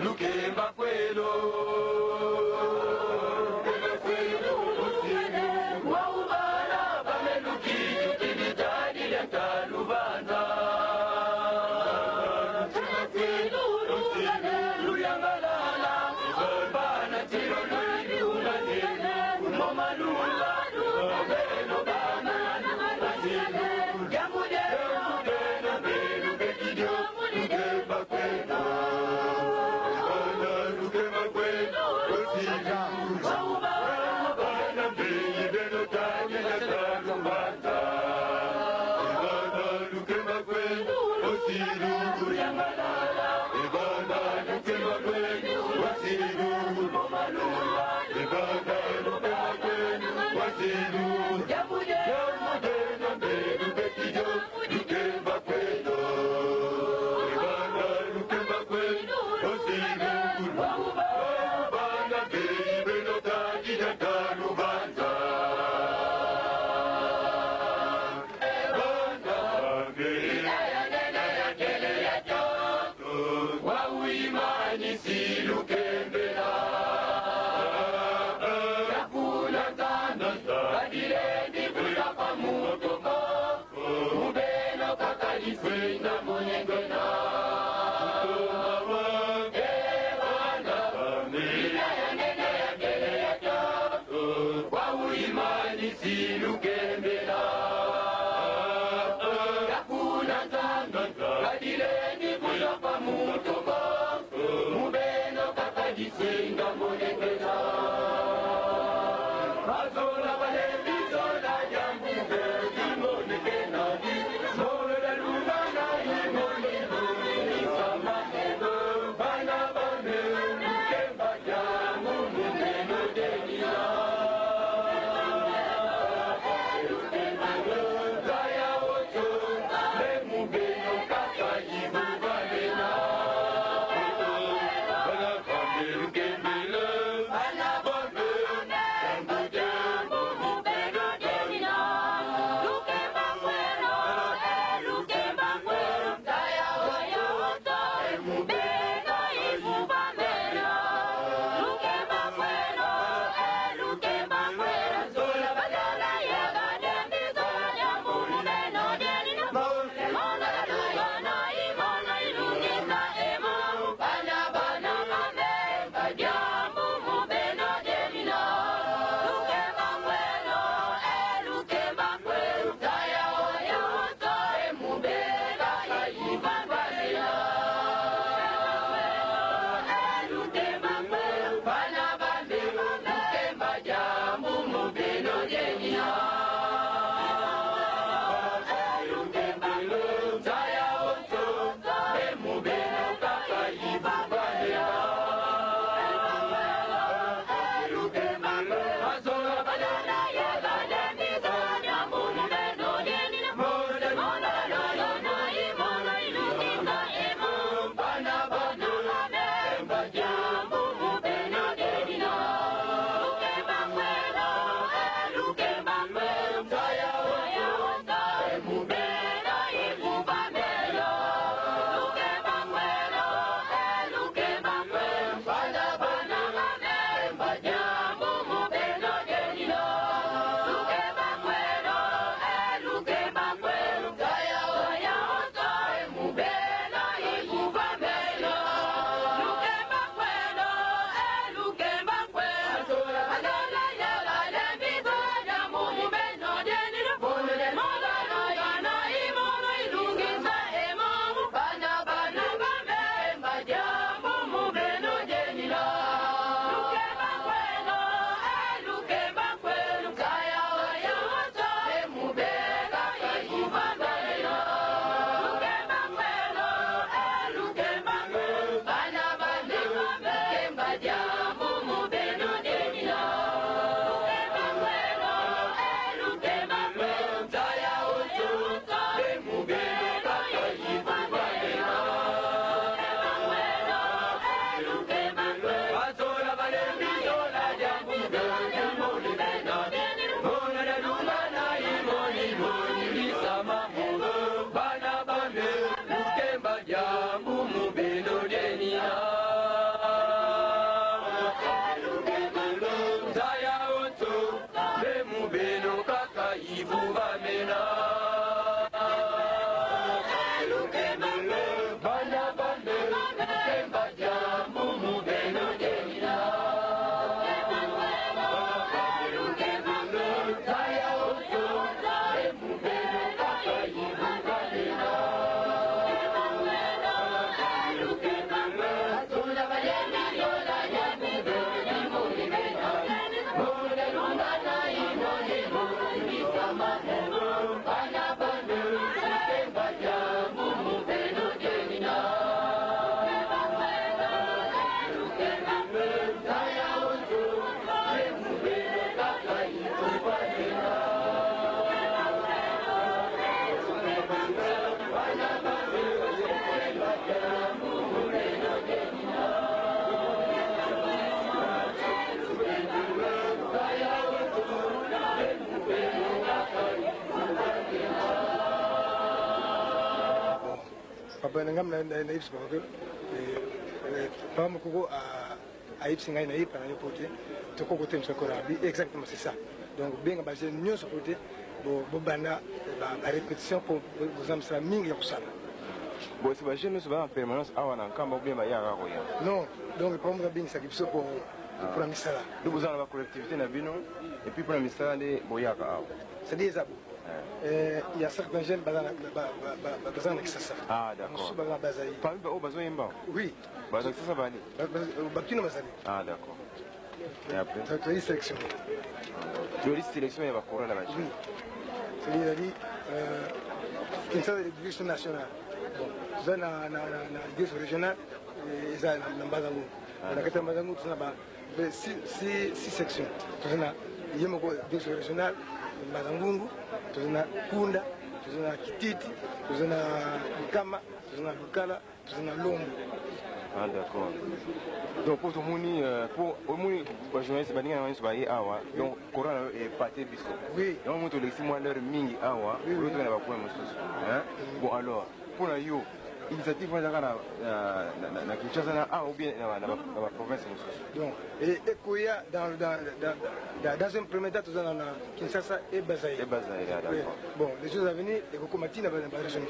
Lukemba kwelo. Papa na ngai nayebisi papa ke papa mokoko ayebisi ngai nayepa na ye po te tokoki kotemisa kora bi exactement, c'est ça. Donc benga bajeune nyonso po te bobanda barépétition mpo boza mosala mingi ya kosala. Bon, esi bajeune nyonso baza en permanence awa na Nkamba ou bien bayaka koya? Non, donc papa moko abengisaki biso mpona misala. Donc boza na bacollectivité na bino et puis mpona misala nde boyaka awa? C'est-à-dire eza bo, il y a certains jeunes baza na Kisasa. Ah, d'accord. Mosusu baza na Bazali. Parmi baoyo bazoyemba? Oui. Baza Kisasa, bali? Bakino bazali. Ah, d'accord. Et après? Toyei sélection. Toyeli sélection ya bachoral ya bajeune? Oui, c'est-à-dire ezali Kinshasa, direction nationale. Bon, toza na direction régionale, eza na Mbanza-Ngungu. Na kati ya Mbanza-Ngungu toza na six sections. Toza na ye moko direction régionale Mbanza-Ngungu, toza na Kunda, toza na Kititi, toza na Nkama, toza na Lukala, toza na Lombo. Ah, d'accord. Donc po tomoni, po omoni bajournaliste baninga na nyonso baye awa, donc chorale na yo epate biso. Yango moni tolekisi mwa l'heure mingi awa, oyo toke na bacoin mosusu. Bon, alors mpo na yo, initiative wana ezaka na Kinshasa na awa ou bien na baprovince mosusu? Donc ekoya dans un premier temps, toza na Kinshasa et Bazaï. Et Bazaï, d'accord. Bon, les choses à venir ekokoma ntina barégion.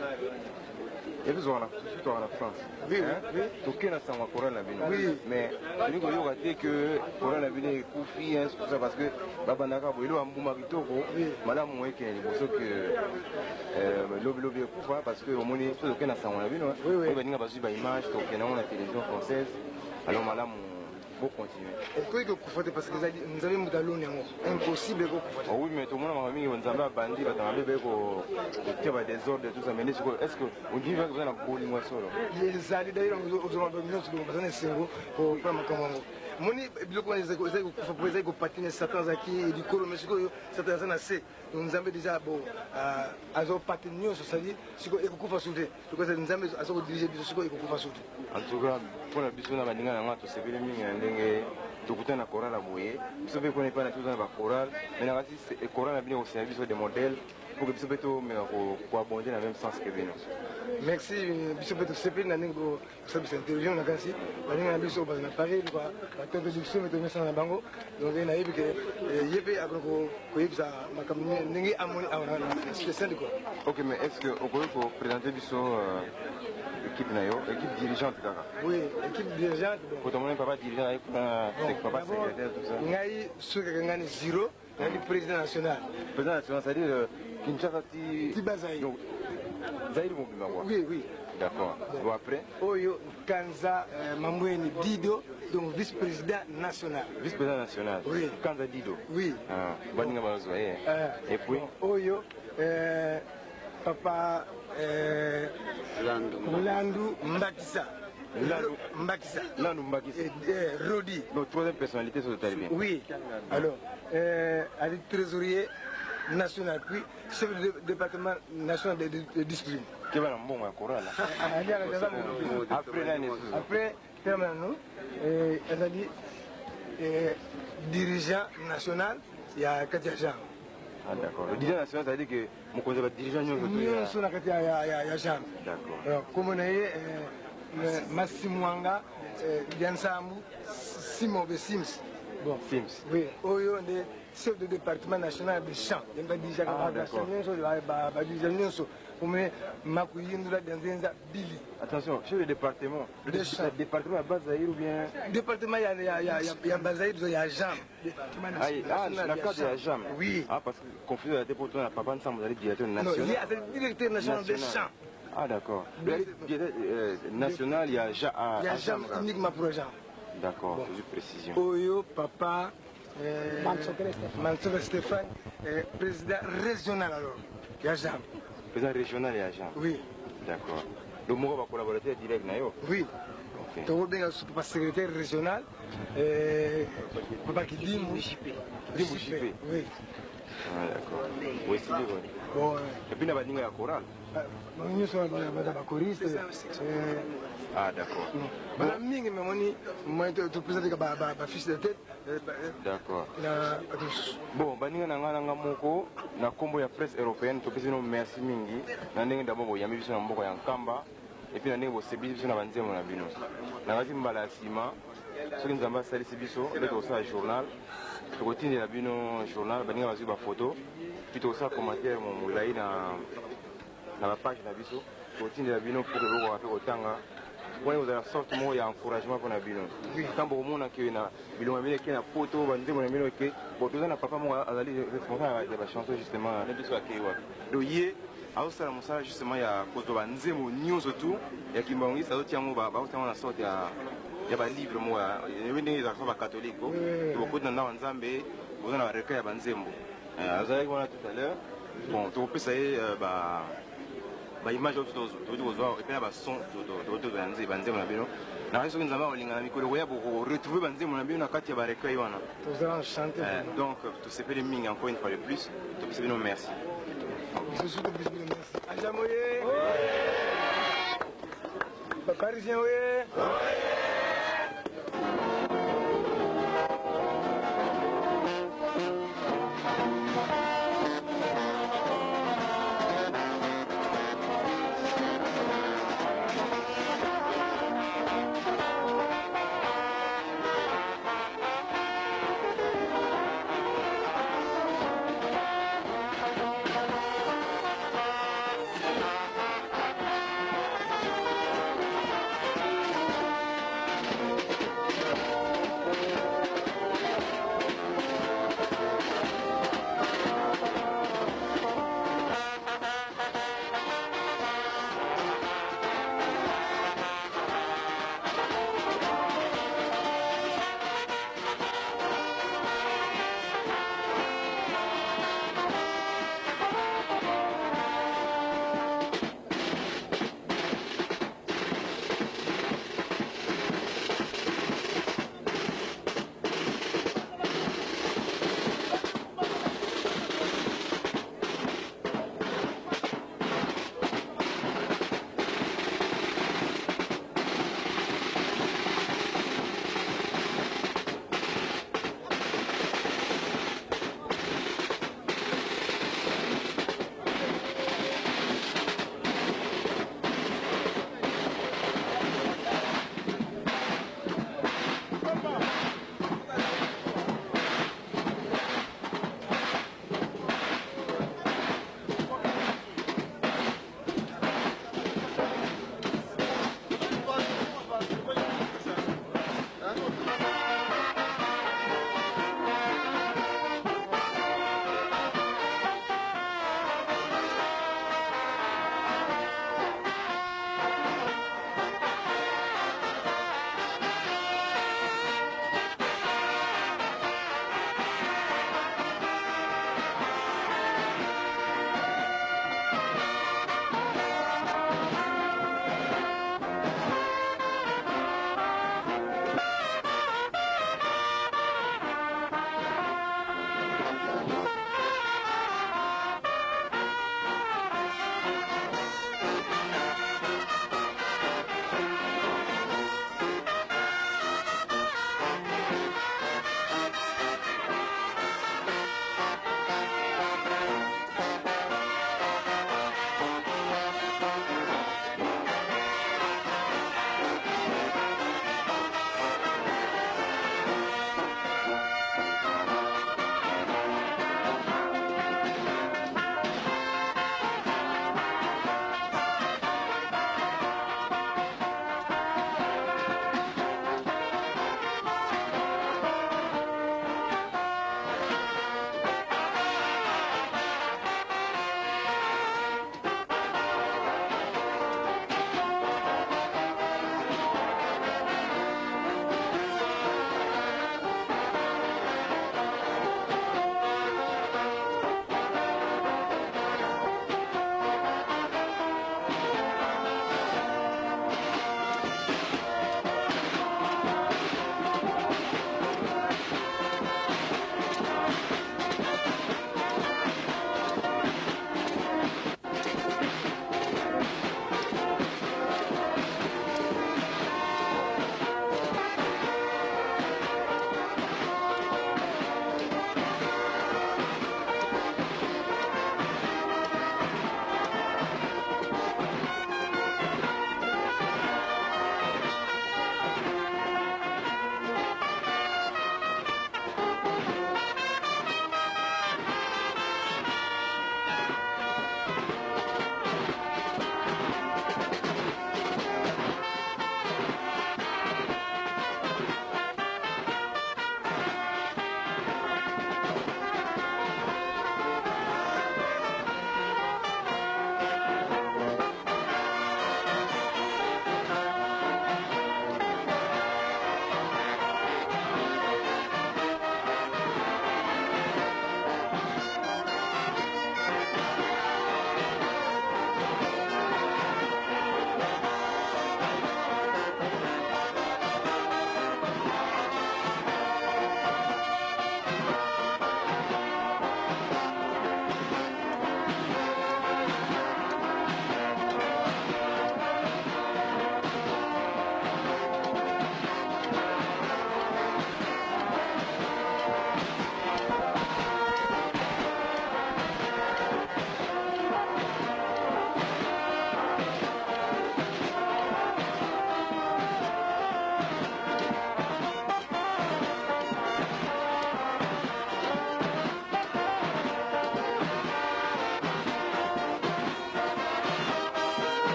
Epi tozwaka na France. Oui. Tokei na sango ya chorale na bino, mais tolingi koyoka te que chorale na bino ekufi, tout ça, parce que babandaka boye elo bambuma kitoko malamu ekende liboso ke lobilobi ekufa, parce que omoni so tokei na sango na bino, oyo baninga bazwi baimage, tokende yango na télévision française. Alors malamu bocontinue. Ekoki kokufa te, parce que ezali Nzambe moto aloni yango, impossible ekokufa te. Oui, mais tomona makambo mingi, Nzambe abandi, bato mabe baye kotia badésordre, tout ça. Mais nde sikoyo, est ce que ondimi vaki boza na bolingo ya solo? Ezali. D'ailleurs ozoma bato nyonso baza na esengo mpona makambo yango. Moni biloko wana ezali kokufa po ezali kopatine. Satan azalaki likolo, mais sikoyo Satan aza na se. Donc Nzambe déjà bo azopate nyonso, c'est-à-dire sikoyo ekokufa su te. Soki Nzambe aza kodirige biso, sikoyo ekokufa su te. En tout cas, mpona biso na baninga na nga, tosepeli mingi na ndenge tokutana na chorale ya boye. Biso mpe kuna epai na toza na bachorale, mais na kasi chorale na bino ekosala biso de modèle pour que biso mpe tomeka koabonder na même sens que bino. Merci. Biso mpe tosepeli na ndenge kosabisa interview. Na kasi baninga na biso baza na Paris, bato biso mpe tomesana na bango. Donc nayebi ke ye mpe akoki koyebisa makambo ndenge amoni awa na Cité Sainte, quoi. Ok, mais est ce que okoki koprésente biso équipe na yo, équipe dirigeante kaka? Oui, équipe dirigeante, bon. Po tomoni papa dirigeant aye kuna, papa secrétaire, tout ça. Ngai soki kaka ngai ni zero, ngai président national. Président national, c'est à dire Kinshasa ti? Ti Bazaï. Donc Zaïre mobimba, quoi. Oui. D'accord. Bon, après? Oyo Kanza Mambweni Dido, donc vice-président national. Vice-président national? Oui. Kanza Dido? Oui. Ah, baninga bazwa ye. Et puis? Bon, oyo papa Landu Mbakisa. Landu Mbakisa. Landu Mbakisa. Rodi. Donc troisième personnalité sur le bien. Oui. Alors, ali trésorier national, puis chef de département national de discipline. Keba na mbongo ya chorale. Après, nani lisusu? Après terme ezali dirigeant national ya kati ya genre. Ah, d'accord. Le dirigeant national, c'est-à-dire que mokonzi ya badirigeant nyonso? Nyonso na kati ya genre. D'accord. Kombo na ye Masimwanga Diansambu Simobe Sims. Bon. Sims. Oui, oyo nde Chef de département national de chant, ye badirigeaka bachant nyonso, badirigea nyonso ome Makuyindula Dianzenza Bili. Attention, chef de département. De chant. Département ya Bas-Zaïre ou bien? Département ya Bas-Zaïre, ya JAM. Ah, na cadre ya JAM. Oui. Ah, parce que confusion ya te po tona papa Nsambo azali directeur national. Non, ye azali directeur national de chant. Ah, d'accord. Directeur national ya Ya JAM, uniquement pour JAM. D'accord, bon. Toujours précision. Oyo papa Mansokele Stéphane, président régional alors, ya JAM. Président régional ya JAM. Oui. D'accord. Donc moko ba collaborateur direct na yo. Oui. Okay. Tokobenga papa secrétaire régional, papa Kidimu. Kidimu JP. Oui. Ah, d'accord. Oui, c'est bien. Bon. Et puis na baninga ya chorale. Nyonso baza bachoriste. Ah, d'accord. Bana mingi memoni moyen topresenteka bafiche de tête. D'accord. Bon, baninga na nga moko na kombo ya presse européenne topesi bino merci mingi na ndenge d'abord boyambi biso na mboka ya Nkamba et puis na ndenge bosepelisi biso na banzembo na bino. Nakati mbala ya nsima soki Nzambe asalisi biso nde tokosala journal, tokotindela bino journal, baninga bazwi bafoto, puis tokosala commentaire molai na bapage na biso, tokotindela bino pour bokoka mpe kotanga wana kozala sorte moko ya encouragement mpona bino ntango bokomona ke na bilongo na bino eke na poto, banzembo na bino eke. Bon, toza na papa moko azali responsable ya bachanson justement na biso, akei wapi. Donc ye azosala mosala justement ya kozwa banzembo nyonso tu ya kimbangisi, azotia yango, bakotia yango na sorte ya balivre moko yebi ndenge ezalaka bacatholique bokoti na ndako ya Nzambe, boza na barecueil ya banzembo. Azalaki wana tout à l'heure. Bon, tokopesa ye baimage oyo tokoki kozwa epai na bason, tokoki tozwa ya banzembo na bino. Nakasi soki Nzambe akolinga, na mikolo koya bokoretrouve banzembo na bino na kati ya barecueil wana. Tozala enchanté. Donc tosepeli mingi, encore une fois de plus topesi bino merci. Biso topesi bino merci. AJAM oye! Baparisien oye!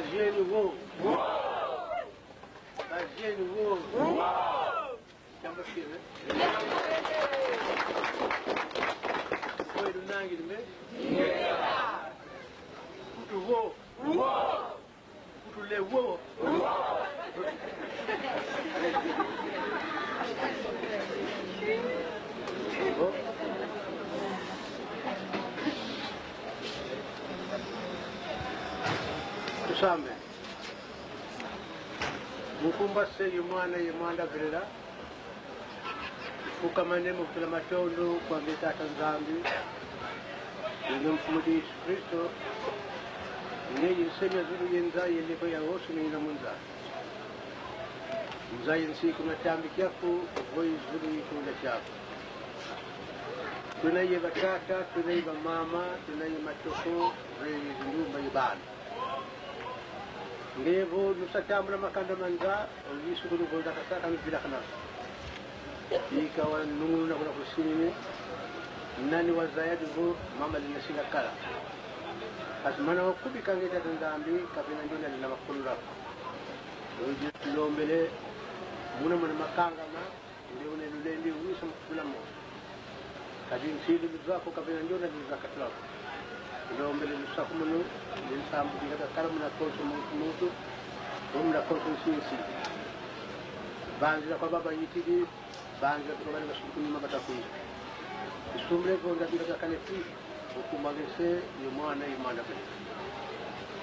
Bazieni wo. Bazieni wo. Jambo shire. Oyo lunangirime. Kutu wo. Kutu le wo. Tusambe. Mukumba se yumwana yumwanda birira. Fukamane mukutula matondo kwambe tata Nzambi. Ino mfumu di Yesu Kristo. Ngeyi nsenya zulu yenza yeliko ya hosu ni munza. Nza yensi kumatambi kyaku voyi zulu yikunda kyaku. Tunaye batata, tunaye bamama, tunaye matoko, voyi zindumba yibana. Ngevo nusatambula makanda manza, oyisu kulugonda kasaka nubila kana. Ikawa nunguna kuna kusinini, nani wazayadi vo mama linasinga kala. Kasi mana wakubi kangeta nzambi kapena ndona lina makulura. Oje tulombele muna muna makanga ma ndio ne lulendi wisa mkula mo. Kadi nsili luzako kapena ndona lina katulako. Tulombele lusaku munu linsambu kika kala muna koso muntu muntu muna koso nsinsi. Banzira kwa baba yitidi banzira kwa baba basukunyuma batakuyi. Isumbre gonda bika kanefi okumagese yomwana yomwana bele.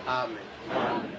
Amen. Amen.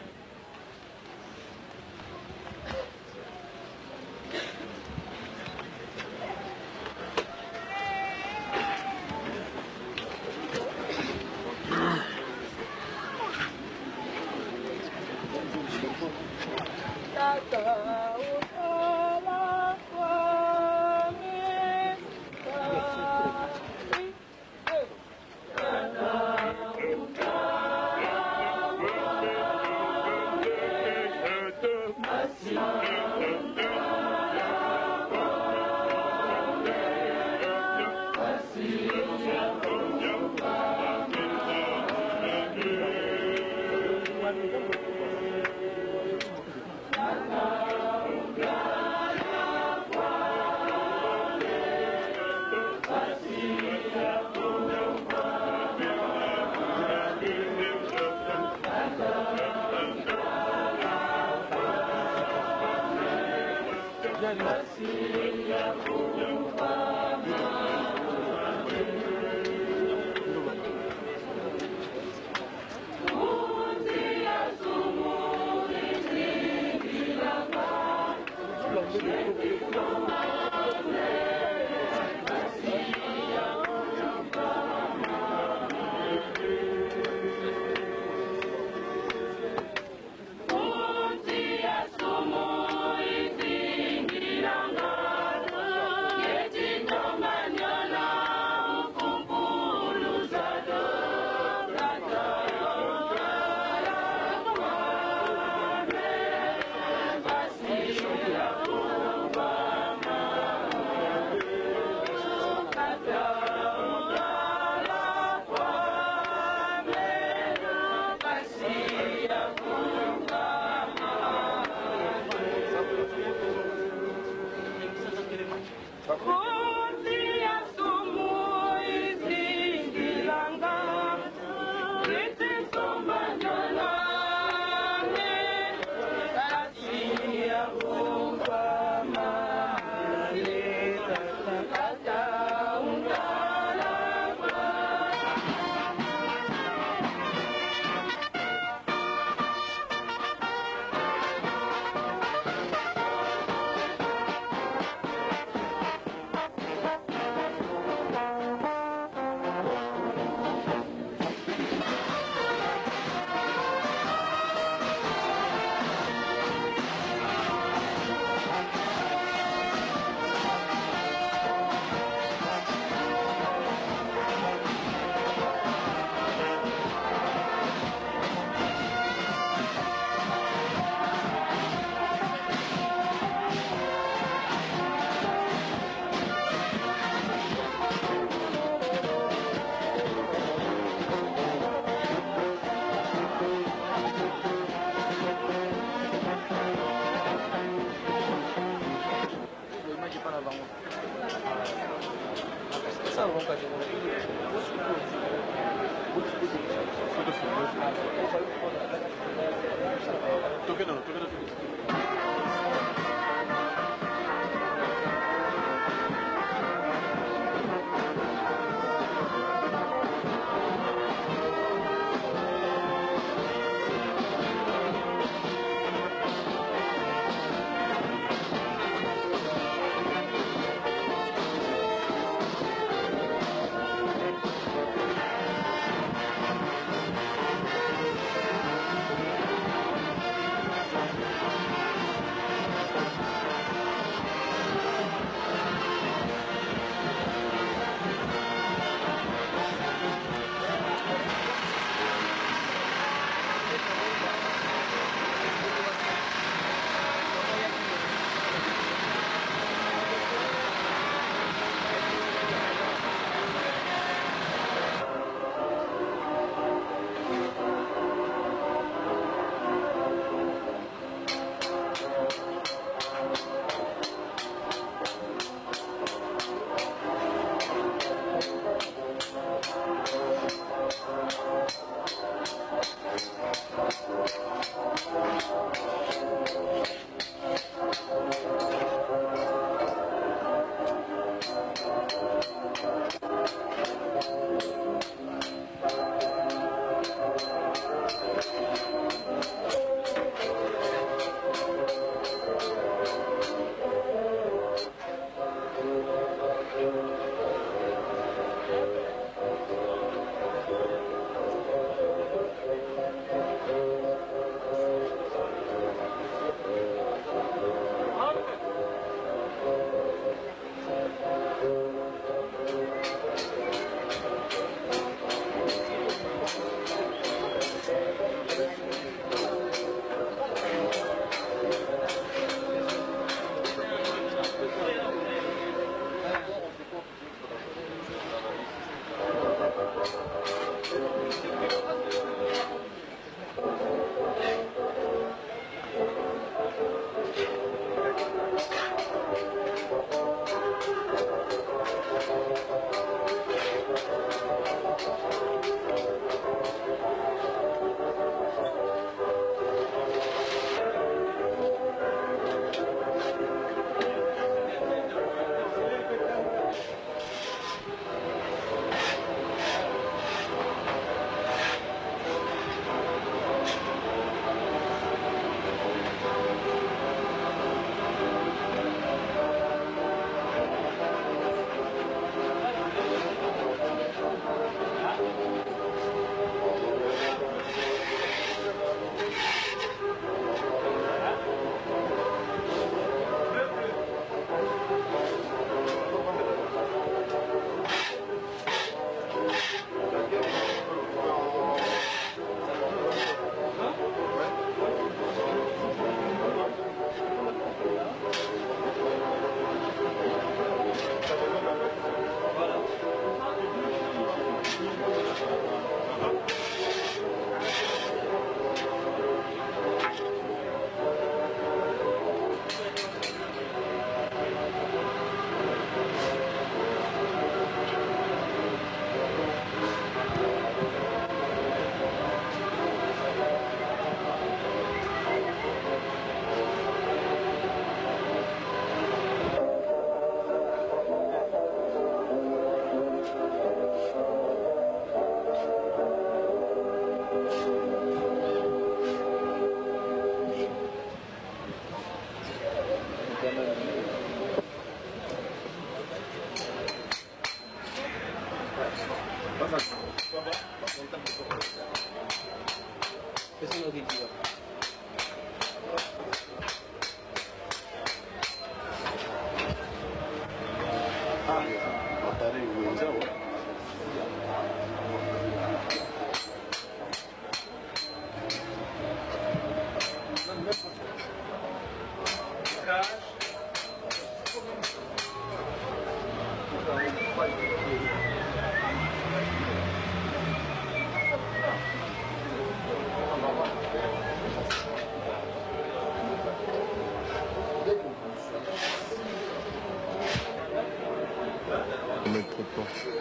Mettre trop de temps.